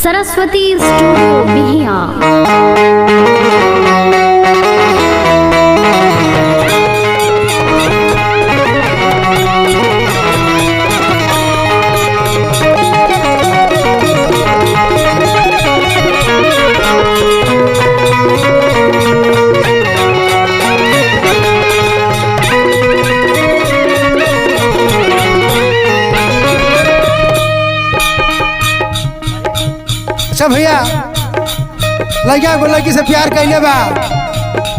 Saraswati studio Bihiya. अच्छा भैया, लड़का को लड़की से प्यार कैले बा,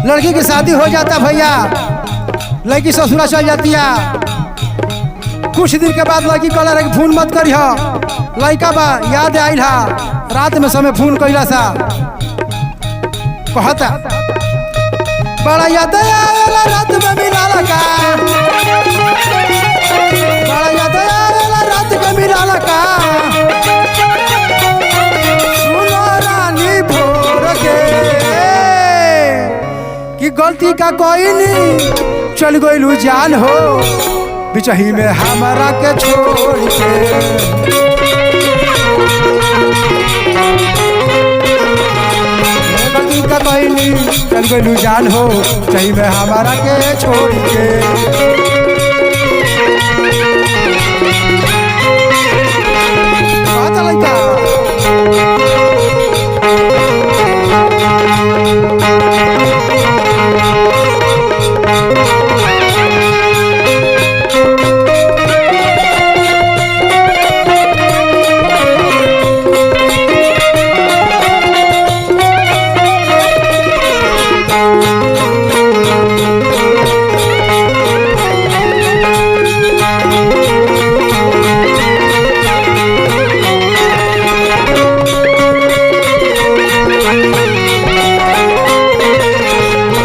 लड़की की शादी हो जाता भैया, लड़की ससुरा चल जाती है। कुछ दिन के बाद लड़की कहला रहे फोन मत करी, लड़का बा याद आयल हा, रात में समय फोन कैला सा कहता बड़ा याद आवेला रात में मिलाला का, बड़ा याद आवेला रात के मिलाला का, सुनो रानी भोर के कि गलती का कोई नहीं, चल गइलू जान हो बिचही में हमारा के छोड़ के। गलती का कोई नहीं, चल गइलू जान हो बिचही में हमारा के छोड़ के। बात लइका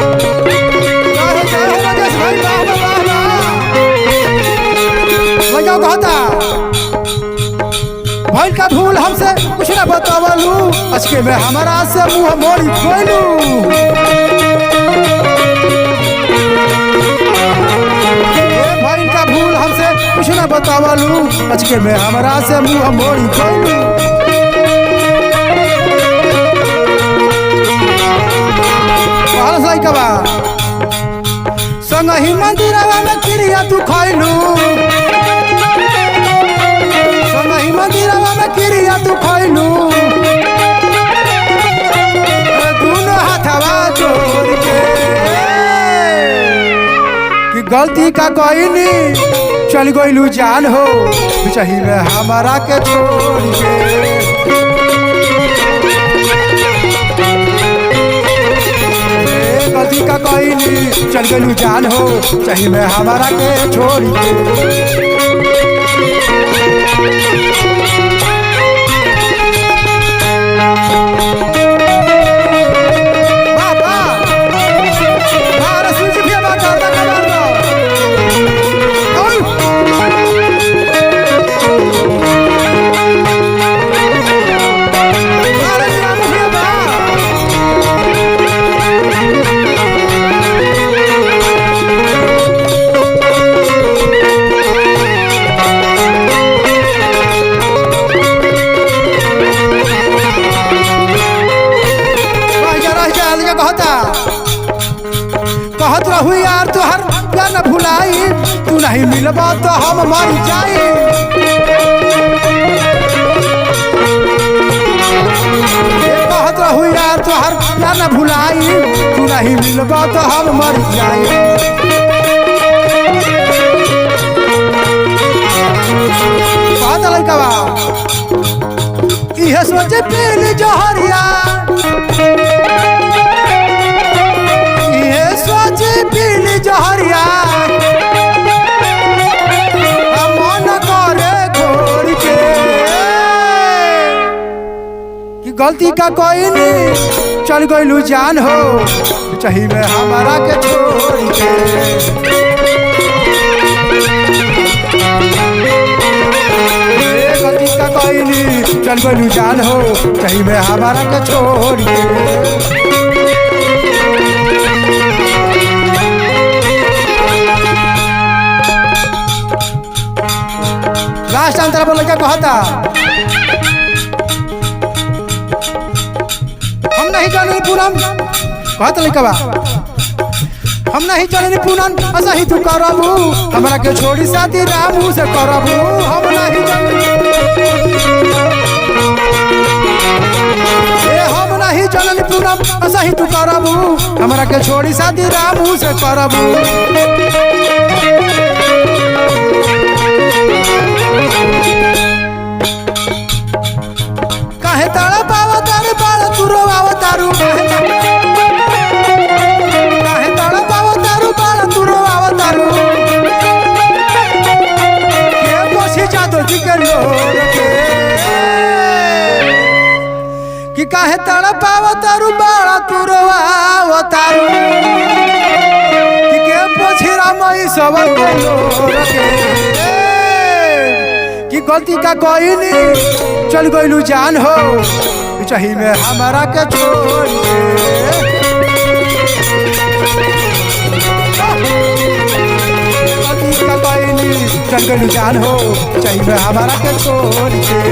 जय जय हो राजेश भाई, वाह वाह वाह वाह। लइका कहता भइल का भूल हमसे कुछ ना बतावलू, अचके में हमारा से मुंह मोड़ी गइलू। ए भइल का भूल हमसे कुछ ना बतावलू, अचके में हमारा से मुंह मोड़ी गइलू। कहल सही कबा संगही मंदिरवा में क्रिया तू खैलू, संगही मंदिरवा में क्रिया तू खैलू, दोनों हाथवा जोड़ के कि गलती का कोई नहीं, चल गइलू जान हो बिचही में हमारा के छोड़ के। गलती का कोई नहीं, चल गइलू जान हो चाही में हमारा के छोड़ के। बाबा बाबा रसूल जी भी बात करता कबार दो। ओए! बाबा राम भी बा। रह जा रह जा लइका कहता कहत रहू यार तोहर प्यार न भुलाई, तू नहीं मिलबा तो हम मर जाई। कहत रहू यार तोहर प्यार न भुलाई, तू नहीं मिलबा तो हम मर जाई। कहत लइका बा इहे सोचे पीली जहरिया, इहे सोचे पीली जहरिया, आ मन करे घोर के कि गलती का कोई नहीं, चल गइलू जान हो चाही में हमारा के छोड़ के। ए गलती का कोई नहीं, चल गइलू जान हो चाही में हमारा के छोड़ के। लास्ट अंतर बोल क्या कहता पूनम, कहत लइका बा, हम नहीं जननी पूनम असही तू करबू, हमरा के छोड़ी शादी रामू से करबू। हम नहीं जननी, ए हम नहीं जननी पूनम असही तू करबू, हमरा के छोड़ी शादी रामू से करबू। काहे ताड़ा पावा तारे बाड़ा तू रोवावा तारू, काहे काहे ताड़ा पावा तारू बाड़ा तू रोवावा तारू, के पोछी जादो जी के लोर के, कि काहे ताड़ा पावा तारू बाड़ा तू रोवावा तारू, कि के पोछी रामई सब के लोर के, कि गलती का कोई नहीं चल गइलू जान हो चही में हमारा के छोड़ के। गलती का कोई नहीं चल गइलू जान हो चही में हमारा के छोड़ के।